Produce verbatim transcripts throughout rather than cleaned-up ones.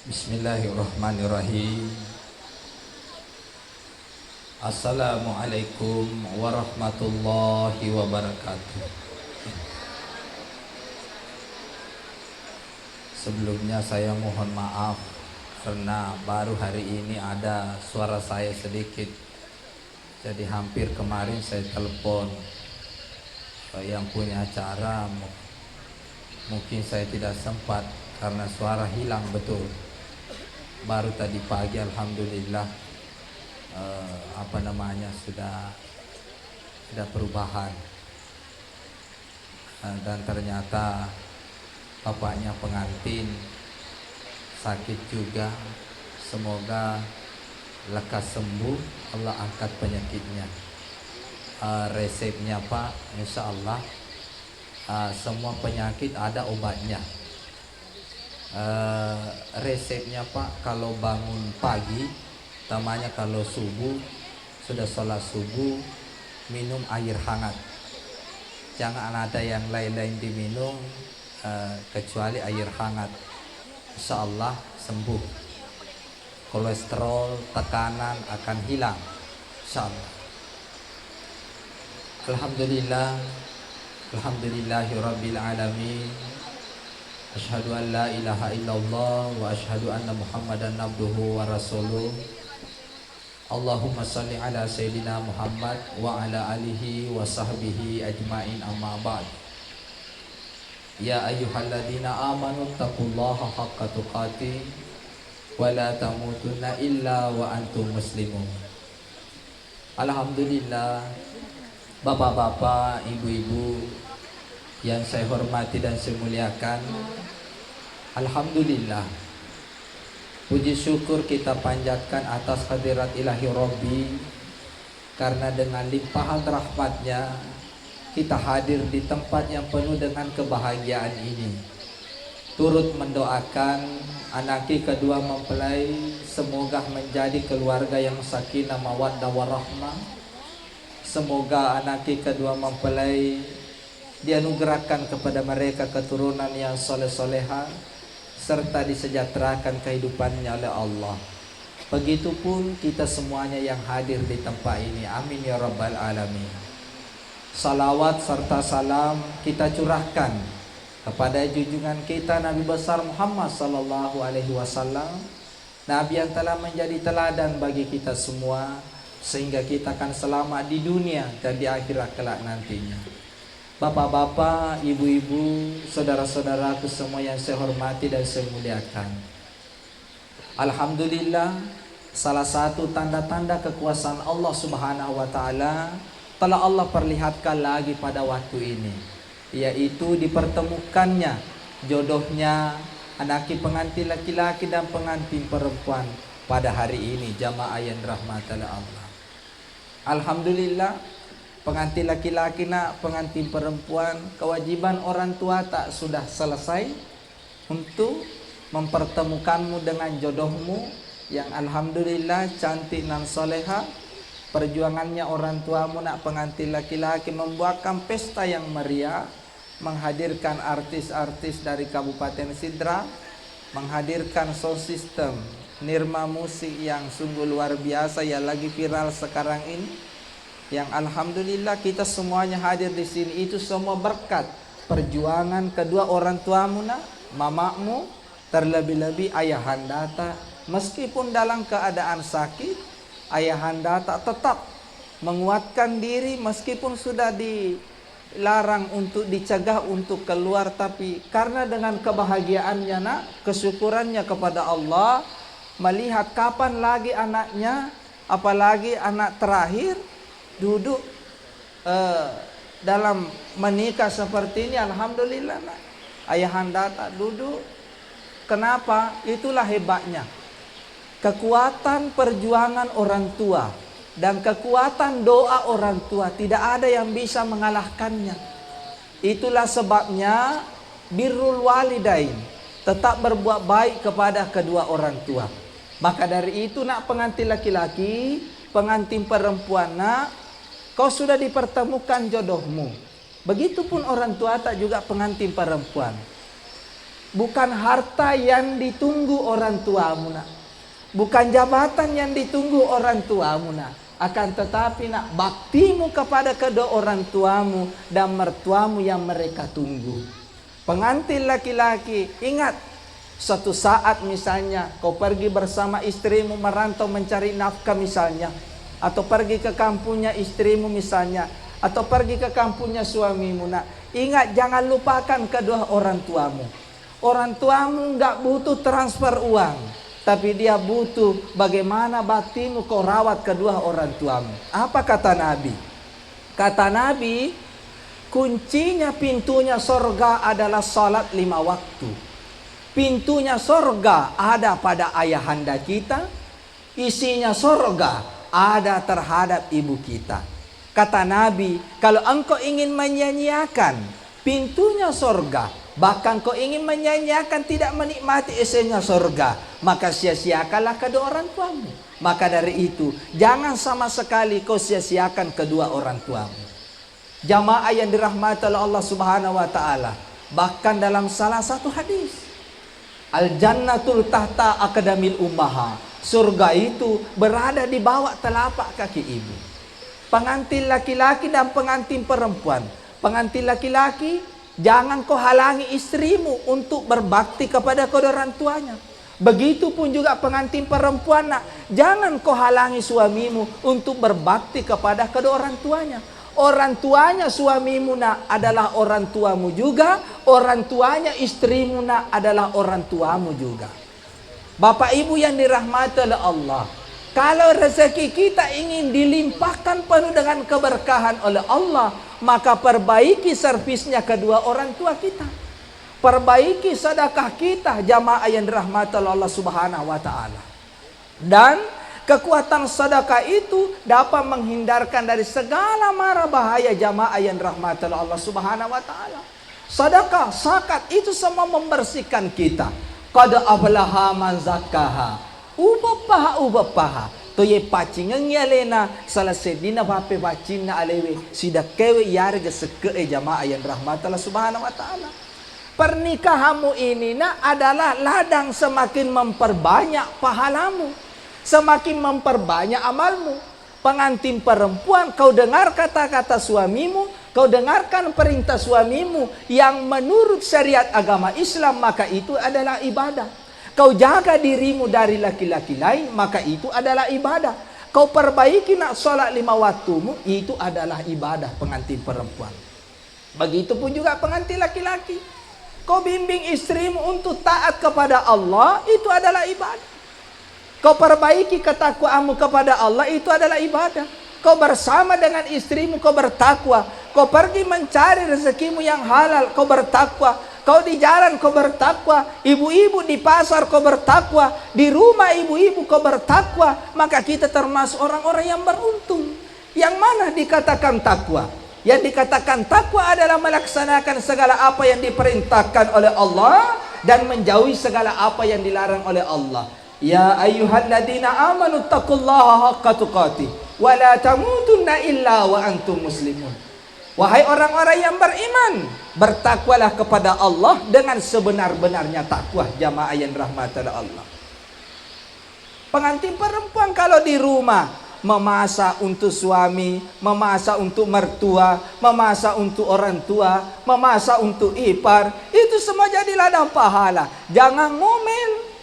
Bismillahirrahmanirrahim. Assalamualaikum warahmatullahi wabarakatuh. Sebelumnya saya mohon maaf karena baru hari ini ada suara saya sedikit. Jadi hampir kemarin saya telepon, eh, yang punya acara, mu-, mungkin saya tidak sempat karena suara hilang betul. Baru tadi pagi alhamdulillah, eh, apa namanya, sudah ada perubahan. Eh, dan ternyata bapaknya pengantin sakit juga. Semoga lekas sembuh, Allah angkat penyakitnya. Eh, resepnya, Pak, insya Allah, eh, semua penyakit ada obatnya. Eh, resepnya, Pak, kalau bangun pagi, utamanya kalau subuh, sudah sholat subuh, minum air hangat. Jangan ada yang lain-lain diminum, eh, kecuali air hangat. Insya Allah sembuh. Kolesterol, tekanan akan hilang. Insya Allah. Alhamdulillah. Alhamdulillahirabbil alamin. Asyhadu an la ilaha illallah wa asyhadu anna Muhammadan abduhu wa rasuluh. Allahumma salli ala sayyidina Muhammad wa ala alihi wa sahbihi ajmain, amma ba'd. Ya ayyuhalladzina amanu taqullaha haqqa tuqatih wa la tamutunna illa wa antum muslimun. Alhamdulillah, bapak-bapak, ibu-ibu yang saya hormati dan saya muliakan, alhamdulillah, puji syukur kita panjatkan atas hadirat ilahi Rabbi, karena dengan limpahan rahmatnya, kita hadir di tempat yang penuh dengan kebahagiaan ini. Turut mendoakan anakki kedua mempelai, semoga menjadi keluarga yang sakinah mawaddah warahmah. Semoga anakki kedua mempelai dianugerahkan kepada mereka keturunan yang soleh-soleha, serta disejahterakan kehidupannya oleh Allah. Begitupun kita semuanya yang hadir di tempat ini. Amin ya rabbal alamin. Salawat serta salam kita curahkan kepada junjungan kita Nabi besar Muhammad sallallahu alaihi wasallam, Nabi yang telah menjadi teladan bagi kita semua, sehingga kita akan selamat di dunia dan di akhirat kelak nantinya. Bapak-bapak, ibu-ibu, saudara-saudaraku semua yang saya hormati dan saya muliakan. Alhamdulillah, salah satu tanda-tanda kekuasaan Allah Subhanahu wa Ta'ala telah Allah perlihatkan lagi pada waktu ini, yaitu dipertemukannya jodohnya anakki pengantin laki-laki dan pengantin perempuan pada hari ini, jamaah yang dirahmati oleh Allah. Alhamdulillah, pengantin laki-laki na pengantin perempuan, kewajiban orang tua tak sudah selesai untuk mempertemukanmu dengan jodohmu yang alhamdulillah cantik dan soleha. Perjuangannya orang tuamu nak pengantin laki-laki membuatkan pesta yang meriah, menghadirkan artis-artis dari Kabupaten Sidrap, menghadirkan sound system Nirma Musik yang sungguh luar biasa yang lagi viral sekarang ini, yang alhamdulillah kita semuanya hadir di sini, itu semua berkat perjuangan kedua orang tuamu nak, mamakmu, terlebih-lebih ayahandata. Meskipun dalam keadaan sakit, ayahandata tetap menguatkan diri meskipun sudah dilarang untuk dicegah untuk keluar, tapi karena dengan kebahagiaannya nak, kesyukurannya kepada Allah, melihat kapan lagi anaknya, apalagi anak terakhir, duduk, eh, dalam menikah seperti ini, alhamdulillah nak. Ayahandata duduk. Kenapa? Itulah hebatnya. Kekuatan perjuangan orang tua dan kekuatan doa orang tua tidak ada yang bisa mengalahkannya. Itulah sebabnya birrul walidain, tetap berbuat baik kepada kedua orang tua. Maka dari itu nak pengantin laki-laki, pengantin perempuan nak, kau sudah dipertemukan jodohmu. Begitupun orang tua tak juga pengantin perempuan. Bukan harta yang ditunggu orang tuamu, nak. Bukan jabatan yang ditunggu orang tuamu, nak. Akan tetapi, nak, baktimu kepada kedua orang tuamu dan mertuamu yang mereka tunggu. Pengantin laki-laki, ingat, suatu saat misalnya kau pergi bersama istrimu merantau mencari nafkah misalnya, atau pergi ke kampungnya istrimu misalnya, atau pergi ke kampungnya suamimu, nak, ingat, jangan lupakan kedua orang tuamu. Orang tuamu nggak butuh transfer uang, tapi dia butuh bagaimana baktimu kau rawat kedua orang tuamu. Apa kata Nabi? Kata Nabi, kuncinya pintunya sorga adalah salat lima waktu. Pintunya sorga ada pada ayahanda kita, isinya sorga ada terhadap ibu kita. Kata Nabi, kalau engkau ingin menyia-nyiakan pintunya sorga, bahkan kau ingin menyia-nyiakan tidak menikmati isinya sorga, maka sia-siakanlah kedua orang tuamu. Maka dari itu, jangan sama sekali kau sia-siakan kedua orang tuamu. Jamaah yang dirahmati oleh Allah Subhanahu wa Ta'ala, bahkan dalam salah satu hadis, "Al-jannatul tahta aqdamil ummaha." Surga itu berada di bawah telapak kaki ibu. Pengantin laki-laki dan pengantin perempuan. Pengantin laki-laki, jangan kau halangi istrimu untuk berbakti kepada kedua orang tuanya. Begitupun juga pengantin perempuan, nak, jangan kau halangi suamimu untuk berbakti kepada kedua orang tuanya. Orang tuanya suamimu, nak, adalah orang tuamu juga, orang tuanya istrimu, nak, adalah orang tuamu juga. Bapak Ibu yang dirahmati oleh Allah, kalau rezeki kita ingin dilimpahkan penuh dengan keberkahan oleh Allah, maka perbaiki servisnya kedua orang tua kita. Perbaiki sedekah kita, jamaah yang dirahmati oleh Allah Subhanahu wa Ta'ala. Dan kekuatan sedekah itu dapat menghindarkan dari segala mara bahaya, jamaah yang dirahmati oleh Allah Subhanahu wa Ta'ala. Sedekah, zakat itu semua membersihkan kita. Qad aflaha man zakkaha. Ubeppaha, ubeppaha. To ye paccingengngi alena, salah seddinna pappepacinna alewe, sidekkewe iyarega sekke'e, jamaah yang dirahmati Allah Subhanahu wa Ta'ala. Pernikahanmu ini, nak, adalah ladang semakin memperbanyak pahalamu, semakin memperbanyak amalmu. Pengantin perempuan, kau dengar kata-kata suamimu, kau dengarkan perintah suamimu yang menurut syariat agama Islam, maka itu adalah ibadah. Kau jaga dirimu dari laki-laki lain, maka itu adalah ibadah. Kau perbaiki, nak, sholat lima waktumu, itu adalah ibadah, pengantin perempuan. Begitupun juga pengantin laki-laki. Kau bimbing istrimu untuk taat kepada Allah, itu adalah ibadah. Kau perbaiki ketakwaanmu kepada Allah, itu adalah ibadah. Kau bersama dengan istrimu, kau bertakwa. Kau pergi mencari rezekimu yang halal, kau bertakwa. Kau di jalan, kau bertakwa. Ibu-ibu di pasar, kau bertakwa. Di rumah ibu-ibu, kau bertakwa. Maka kita termasuk orang-orang yang beruntung. Yang mana dikatakan takwa? Yang dikatakan takwa adalah melaksanakan segala apa yang diperintahkan oleh Allah dan menjauhi segala apa yang dilarang oleh Allah. Ya ayyuhalladzina amanu taqullaha haqqa tuqatih wa la tamutunna illa wa antum muslimun. Wahai orang-orang yang beriman, bertakwalah kepada Allah dengan sebenar-benarnya takwa, jamaah yang dirahmati oleh Allah. Pengantin perempuan kalau di rumah memasak untuk suami, memasak untuk mertua, memasak untuk orang tua, memasak untuk ipar, itu semua jadi ladang pahala. Jangan ngomel.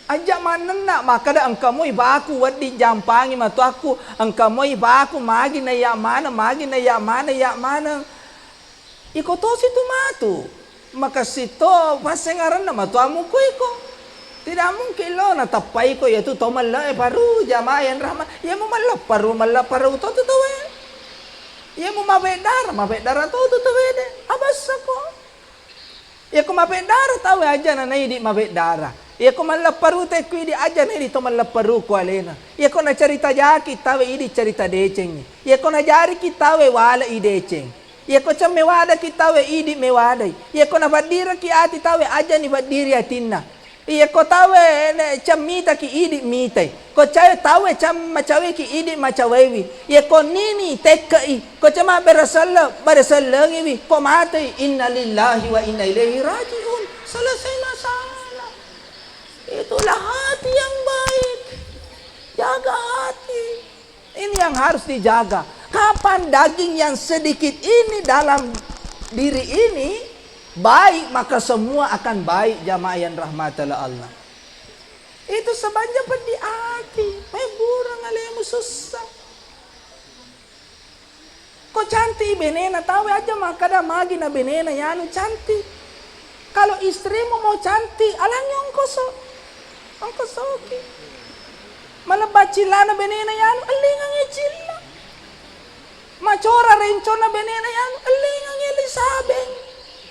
Aja manenna, makkeda engka moi baku wedding jampangi matuakku, engka moi baku magi naiya maneng, magi naiya maneng, iya maneng. Iko tosi tu matu. Makessing to passengarenna matuammu ko iko. Tidak mungkin lo natappai ko iyatu to melle e paru, jamaah yang rahmat. Iya mu melle paru, melle paru to tu tauwe. Iya mu mabeddara, mabeddara to tu tauwe de. Abassa ko. Iya ko mabeddara tauwe aja na naidi mabeddara. Iya ko melle paru te ku idi aja naidi to melle paru ko alena. Iya ko nacarita jaki tauwe idi carita decengngi. Iya ko najariki tauwe wale i deceng. Iyako cemmewadaki tauwe, idi mewadai. Iyako nafaddiraki ati tauwe, ajani faddiri atinna. Iyako tauwe ne-, cemmitaki, idi mitai. Ko cawe tauwe cam-, macaweki, idi macawaiwi. Iyako nini tekke'i, ko cema bereselle-, beresellengiwi, ko matei, inna lillahi wa inna ilaihi raji'un. Selesai masalah. Itulah hati yang baik. Jaga hati. Ini yang harus dijaga. Kapan daging yang sedikit ini dalam diri ini baik, maka semua akan baik, jamaah yang rahmati Allah. Itu sebabnya peddi ati, mebbureng alemu sussa. Ko cantik benena, tawe aja makkada magi na benena yanu cantik. Kalau istrimu mau cantik, alangi ongkoso. Ongkosoki. Malebba cillana benena yanu, ellingangi cilla. Macora rencona benena yanu, ellingangi Elisabeth.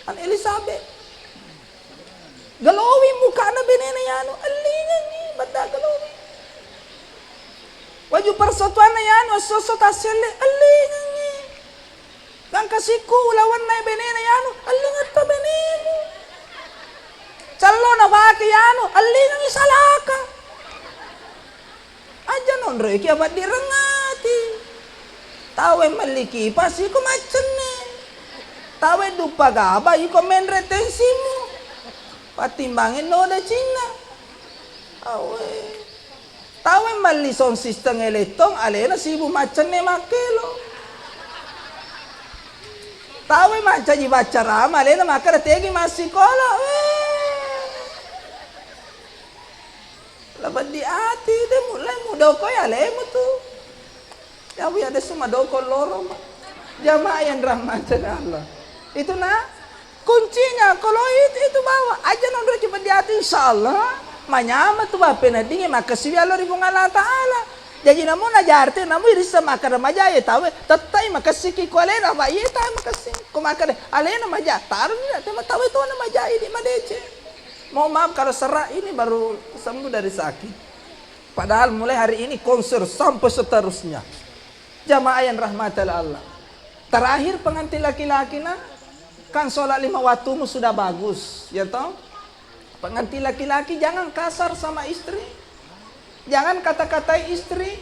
An Elisabeth. Glowing mukana benena yanu, ellingangi, bedda glowing. Waju persatuanna yanu, esso-esso tasselle, ellingangi. Gangka sikku ulawenna benena yanu, ellingetta benemu. Callona bake yanu, ellingangi salaka. Aja nonroiki abaddireng ati. Tawe melli kipas iko maccenne. Tawe duppa gaba iko menre tensimu. Pattimbangi noda cinna. Awe. Tawe melli sound system elektron alena sibuk maccenne makkelo. Tawe mancaji baccarama alena makkeda tegi massikola. Weh. Lapeddi ati, de mulai mudokoi alemu tu. Yawi adesso madoko loro, ma. Jamaah yang rahmati Allah. Itu na kuncinya, kalau itu, itu bawa aja nonroki peddi ati, insya Allah manyama tu bape na dinge makkasiwi allo ri Puang Allah Ta'ala. Jaji namu najarte namu irissa makkada majae tawe tettai makessiki ko alena, apa iye tae makessing ko makkada alena maja taruni na tema tawe tona majai di madece. Mohon maaf kalau serak ini baru sembuh dari sakit. Padahal mulai hari ini konser sampai seterusnya. Jamaah yang rahmati Allah. Terakhir pengantin laki-laki, nak, kan sholat lima waktumu sudah bagus, ya toh? Pengantin laki-laki jangan kasar sama istri. Jangan kata-katai istri,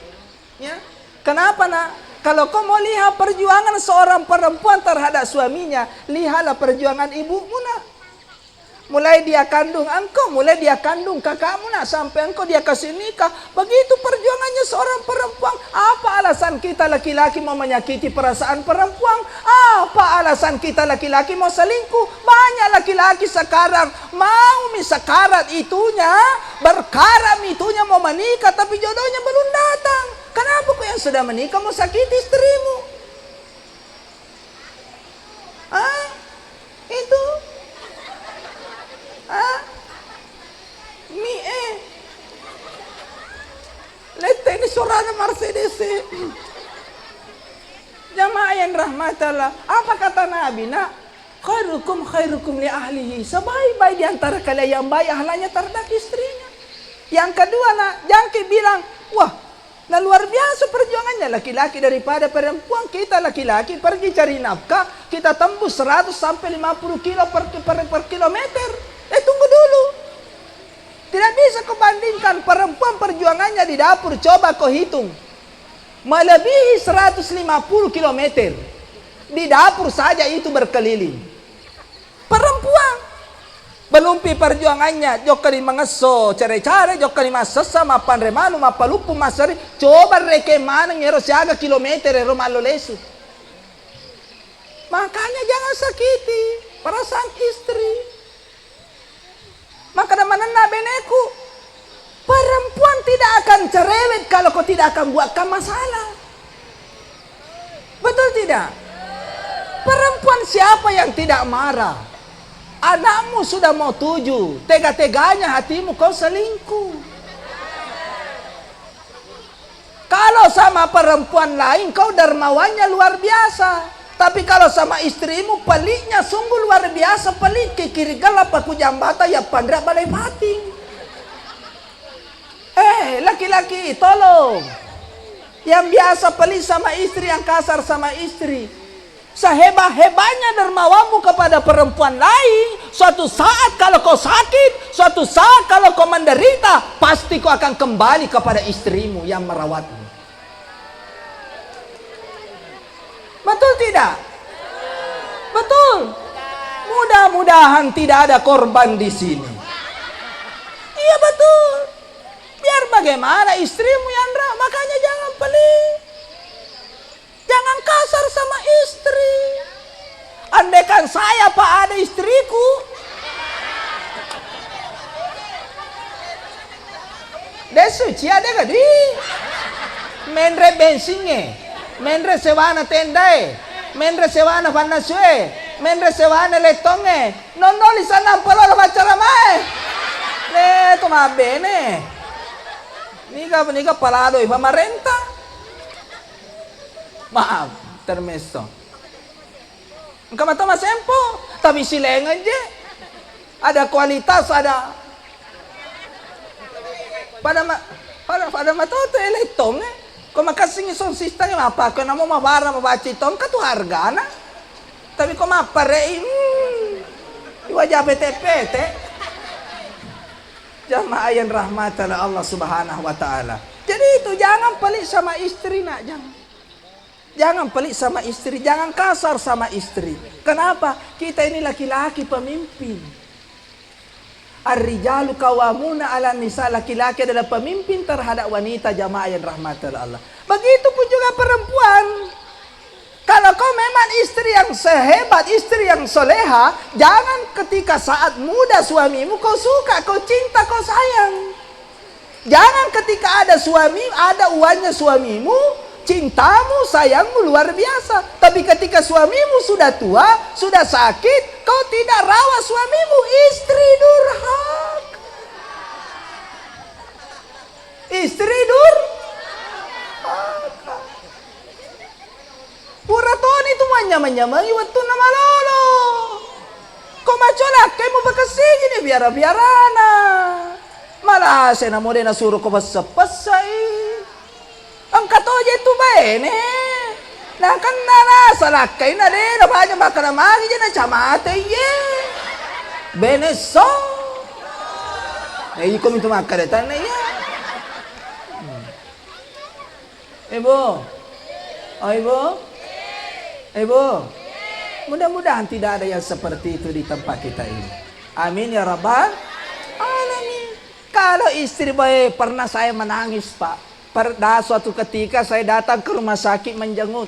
ya. Kenapa, nak? Kalau kau mau lihat perjuangan seorang perempuan terhadap suaminya, lihatlah perjuangan ibumu, nak. Mulai dia kandung engkau, mulai dia kandung kakakmu, nak, sampai engkau dia kasih nikah. Begitu perjuangannya seorang perempuan. Apa alasan kita laki-laki mau menyakiti perasaan perempuan? Apa alasan kita laki-laki mau selingkuh? Banyak laki-laki sekarang mau mi sekarat itunya, berkarat mi itunya mau menikah, tapi jodohnya belum datang. Kenapa kau yang sudah menikah mau sakiti istrimu? Ah, itu. Ah, mi eh. Lette ini suarana Mercedes. Jamaah yang rahmati Allah. Apa kata Nabi, nak? Khairukum khairukum li ahlihi. Sebaik-baik di antara kalian yang baik ahlaknya terhadap istrinya. Yang kedua, nak, jangki bilang, wah, nah, luar biasa perjuangannya laki-laki daripada perempuan. Kita laki-laki pergi cari nafkah, kita tembus seratus sampai lima puluh kilo per, per, per kilometer. Eh, tunggu dulu. Tidak bisa kau bandingkan perempuan perjuangannya di dapur. Coba kau hitung. Melebihi seratus lima puluh kilometer. Di dapur saja itu berkeliling. Perempuan. Belumpi perjuangannya, jokkani mangesso care-care, jokkani massessa, mappanre manu, mappaluppu, masseri, coba rekeng maneng ero siaga kilometer ero mallo lesu. Makanya jangan sakiti perasaan istri. Maka manenna beneku, perempuan tidak akan cerewet kalau kau tidak akan buatkan masalah. Betul tidak? Perempuan siapa yang tidak marah? Anakmu sudah mau tujuh, tega-teganya hatimu kau selingkuh. Kalau sama perempuan lain, kau dermawannya luar biasa. Tapi kalau sama istrimu, peliknya sungguh luar biasa, pelik, kikiri gelap aku jambata, ya pandra balai pating. Eh, laki-laki, tolong. Yang biasa pelit sama istri, yang kasar sama istri. Sehebat-hebatnya dermawanmu kepada perempuan lain, suatu saat kalau kau sakit, suatu saat kalau kau menderita, pasti kau akan kembali kepada istrimu yang merawatmu. Betul tidak? Betul. Mudah-mudahan tidak ada korban di sini. Iya, betul. Biar bagaimana istrimu yang ra-, makanya jangan pelit. Jangan kasar sama istri. Andaikan saya, Pak, ada istriku, de' suci, ada gadi. Menre bensingnge, menre sewana tendae, menre sewana pannasue, menre sewana lettongnge. Nonnoli sannang palolo maccaramae. Le, to mabbene. Niga, niga palaloi pamarenta. Maaf, termeso. Engka mato masempo, tapi silengeng je. Ada kualitas, ada pada ma-, pada, pada matoto elettongnge. Ko makassingi sound system, apa ko namo mabara mabaci tongka tu hargana. Tapi ko mapparei, hmm, iwaja pete-pete. Jamaah yang rahmati Allah Subhanahu wa Ta'ala. Jadi itu, jangan pelit sama istri, nak, jangan. Jangan pelit sama istri, jangan kasar sama istri. Kenapa? Kita ini laki-laki pemimpin. Ar-rijalu qawwamuna 'alan nisa, laki-laki adalah pemimpin terhadap wanita, jamaah yang rahmati Allah. Begitupun juga perempuan. Kalau kau memang istri yang sehebat, istri yang soleha, jangan ketika saat muda suamimu kau suka, kau cinta, kau sayang. Jangan ketika ada suami, ada uangnya suamimu, cintamu, sayangmu luar biasa. Tapi ketika suamimu sudah tua, sudah sakit, kau tidak rawat suamimu, istri durhaka. Istri durhaka. Pura toni tu manyameng-nyamengi wettunna malolo. Ko macoa lakkai mupakessingini biara-biarana. Malase namo de' nasuro ko pesse-pessei. Engka toje tu baine. Nakenna nasa lakkaina de' napaja makkeda magi je nacamate iye. Bene so. Eh, iko mintu makkeda tanna iye. Hmm. Ibu? Oh, Ibu? Ibu? Mudah-mudahan tidak ada yang seperti itu di tempat kita ini. Amin ya rabbal alamin. Kalau istri, boy, pernah saya menangis, Pak. Per-, da-, suatu ketika saya datang ke rumah sakit menjenguk.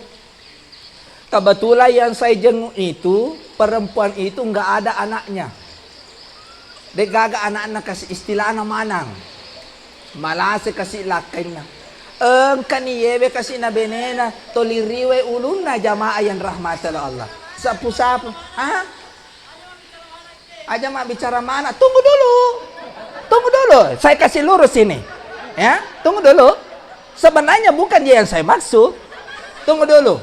Kebetulan yang saya jenguk itu, perempuan itu nggak ada anaknya. De'gaga ana'na kasi istilana manang. Malase kasi lakkainna. Engkani yewe kasi na benena, toli riwe ulunna, jamaah yang rahmati Allah. Sapu-sapu. Ha? Aja mabbicara mana. Tunggu dulu. Tunggu dulu. Saya kasih lurus ini. Ya, tunggu dulu. Sebenarnya bukan dia yang saya maksud. Tunggu dulu.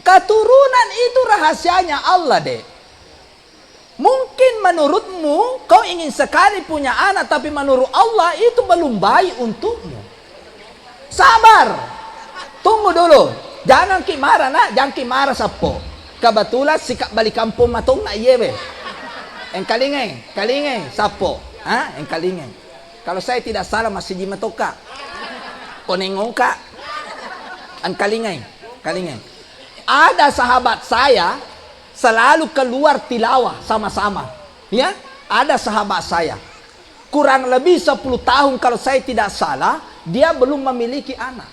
Keturunan itu rahasianya Allah, Dek. Mungkin menurutmu, kau ingin sekali punya anak, tapi menurut Allah itu belum baik untukmu. Sabar. Tunggu dulu. Jangan ki marah, Nak. Jangan ki marah, Sappo. Kebetulan sikap balik kampung matong, Nak, iyewe. Engkalingai, kalingai, Sappo. Ha? Engkalingai. Kalau saya tidak salah, masih jima toka. Konengongka. Engkalingai, kalingai. Ada sahabat saya, selalu keluar tilawah sama-sama. Ya, ada sahabat saya. Kurang lebih sepuluh tahun kalau saya tidak salah, dia belum memiliki anak.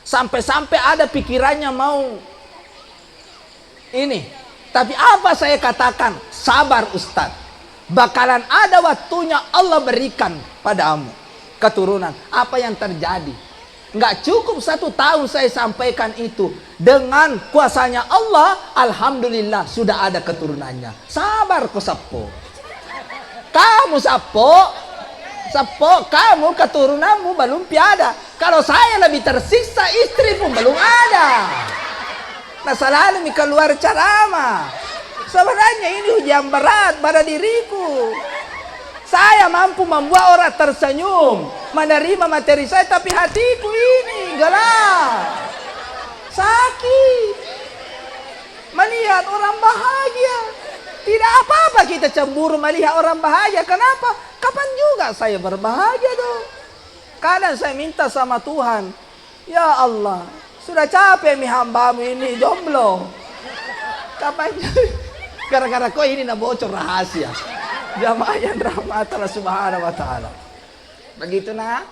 Sampai-sampai ada pikirannya mau ini. Tapi apa saya katakan? Sabar, Ustaz. Bakalan ada waktunya Allah berikan padamu keturunan. Apa yang terjadi? Nggak cukup satu tahun saya sampaikan itu. Dengan kuasanya Allah, alhamdulillah, sudah ada keturunannya. Sabar ko, Sappo. Kamu, Sappo. Sappo, kamu keturunanmu belum pi ada. Kalau saya lebih tersiksa, istri pun belum ada. Nah, selalu mi keluar ceramah. Sebenarnya ini ujian berat pada diriku. Saya mampu membuat orang tersenyum, menerima materi saya, tapi hatiku ini gelap, sakit. Melihat orang bahagia. Tidak apa-apa kita cemburu melihat orang bahagia. Kenapa? Kapan juga saya berbahagia, dong? Kadang saya minta sama Tuhan, "Ya Allah, sudah capek mi hambamu ini jomblo. Kapan, Gara-gara ko ini na bocor rahasia. Jamaah yang rahmat Allah Subhanahu wa Ta'ala. Begitu, Nak?